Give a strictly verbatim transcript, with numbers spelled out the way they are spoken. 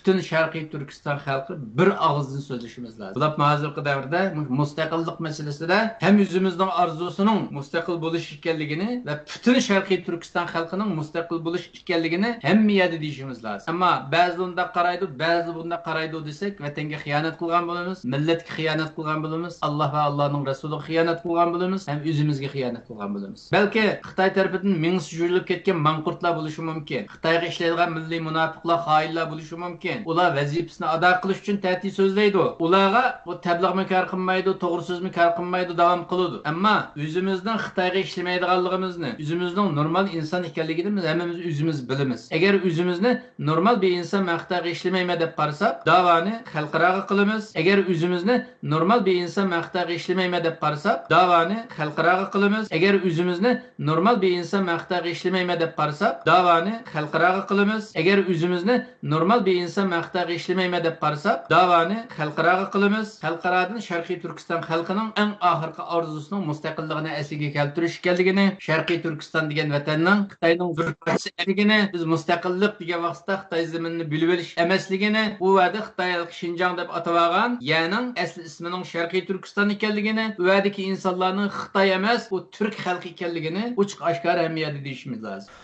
پۈتۈن شەرقىي تۈركىستان خەلقى بىر ئاغزىدىن سۆزلىشىمىز لازىم. بولۇپمۇ ھازىرقى دەۋردە مۇ-، مۇستەقىللىق مەسىلىسىدە ھەم ئۆزىمىزنىڭ ئارزۇسىنىڭ مۇستەقىل بولۇش ئىكەنلىكىنى ۋە پۈتۈن شەرقىي تۈركىستان خەلقىنىڭ مۇستەقىل بولۇش ئىكەنلىكىنى ھەممە يەردە دېيىشىمىز لازىم. ئەمما بەزىلەر ئۇنداق قارايدۇ، بەزىلەر بۇنداق قارايدۇ دېسەك، ۋەتەنگە خىيانەت قىلغان بولىمىز، مىللەتكە خىيانەت قىلغان بولىمىز، ئاللا ۋە ئاللانىڭ رەسۇلىغا خىيانەت قىلغان بولىمىز ھەم ئۆزىمىزگە خىيانەت قىلغان بولىمىز. بەلكى خىتاي تەرىپىدىن مېڭىسى يۇيۇلۇپ كەتكەن ماڭقۇرتلار بولۇشى مۇمكىن. خىتايغا ئىشلەيدىغان مىللىي مۇناپىقلار، خائىنلار بولۇشى مۇمكىن. ئۇلار ۋەزىپىسىنى ئادا قىلىش ئۈچۈن تەتۈر سۆزلەيدۇ. ئۇلارغا بۇ تەبلىغمۇ كار قىلمايدۇ، توغرا سۆزمۇ كار قىلمايدۇ، داۋام قىلىدۇ. ئەمما ئۆزىمىزنىڭ خىتايغا ئىشلىمەيدىغانلىقىمىزنى، ئۆزىمىزنىڭ نورمال ئىنسان ئىكەنلىكىنى بىز ھەممىمىز ئۆزىمىز بىلىمىز. ئەگەر ئۆزىمىزنى نورمال بىر ئىنسان، مەن خىتايغا ئىشلىمەيمەن دەپ قارىساق، داۋانى خەلقئاراغا قىلىمىز. ئەگەر ئۆزىمىزنى نورمال بىر ئىنسان، مەن خىتايغا ئىشلىمەيمەن دەپ قارىساق، داۋانى خەلقئاراغا قىلىمىز. ئەگەر ئۆزىمىزنى نورمال بىر ئىنسان، مەن خىتايغا ئىشلىمەيمەن دەپ قارىساق، داۋانى خەلقئاراغا قىلىمىز. ئەگەر ئۆزىمىزنى نورمال بىر ئىنسان، مەن خىتايغا ئىشلىمەيمەن دەپ قارىساق، داۋانى خەلقئاراغا قىلىمىز. خەلقئارادىن شەرقىي تۈركىستان خەلقىنىڭ ئەڭ ئاخىرقى ئارزۇسىنىڭ مۇستەقىللىقىنى ئەسلىگە كەلتۈرۈش ئىكەنلىكىنى، شەرقىي تۈركىستان دېگەن ۋەتەننىڭ خىتاينىڭ بىر پارچىسى ئىكەنلىكىنى، بىز مۇستەقىللىق دېگەن ۋاقىتتا خىتاي زېمىنىنى بۆلۈۋېلىش ئەمەسلىكىنى، ئۇ ۋەدە خىتاي خەلقى شىنجاڭ دەپ ئاتىۋالغان يەرنىڭ ئەسلى ئىسمىنىڭ شەرقىي تۈركىستان ئىكەنلىكىنى، ئۇ ۋەدىكى ئىنسانلارنىڭ خىتاي ئەمەس، ئۇ تۈرك خەلقى ئىكەنلىكىنى ئوچۇق ئاشكارا ھەممە يەردە دېيىشىمىز لازىم.